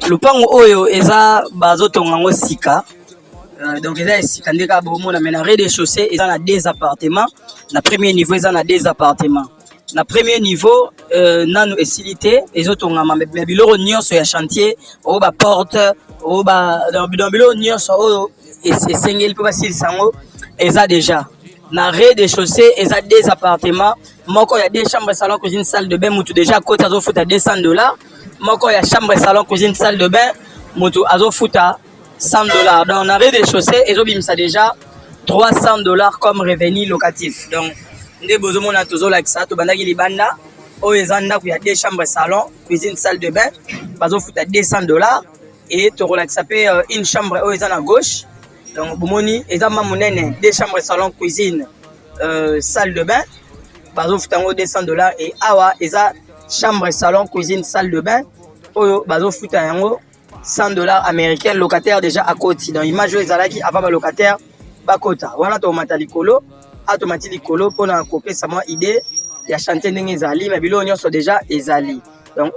Lupango oyo eza bazotonga yango sika. Donc eza esika nde kaka bomona, mais na rez-de-chaussée eza na deux appartements. Na premier niveau eza na deux appartements. Na premier niveau nanu esili te, ezotongama, mais biloko nyonso ya chantier oyo, ba porte oyo, ba donc biloko nyonso oyo esengeli mpo basilisa yango eza déjà. Na rez-de-chaussée eza deux appartements, moko ya deux chambres, salon, cuisine, salle de bain, mutu déjà akoti azofuta 200 $. Moko ya chambre, salon, cuisine, salle de bain, mutu azofuta 100 $. Donc na rez-de-chaussée ezobimisa déjà 300 $ comme revenu locatif. Donc nde bozomona, tozolakisa, tobandaki libanda. Oyo eza ndako ya deux chambres, salon, cuisine, salle de bain, bazofuta 200 $. Et tokolakisa mpe une chambre oyo eza na gauche. Donc bomoni, eza ma monene, deux chambres, salon, cuisine, salle de bain, bazofuta yango 200 $. Et awa eza chambre, salon, cuisine, salle de bain, oyo bazofuta yango 100 $ américain. Locataire déjà akoti. Donc image oyo ezalaki avant balocataire bakota. Wana tokomata likolo, atomati likolo mpona kopesa mwa idée ya chantier ndenge ezali, mais biloko nyonso déjà ezali. Donc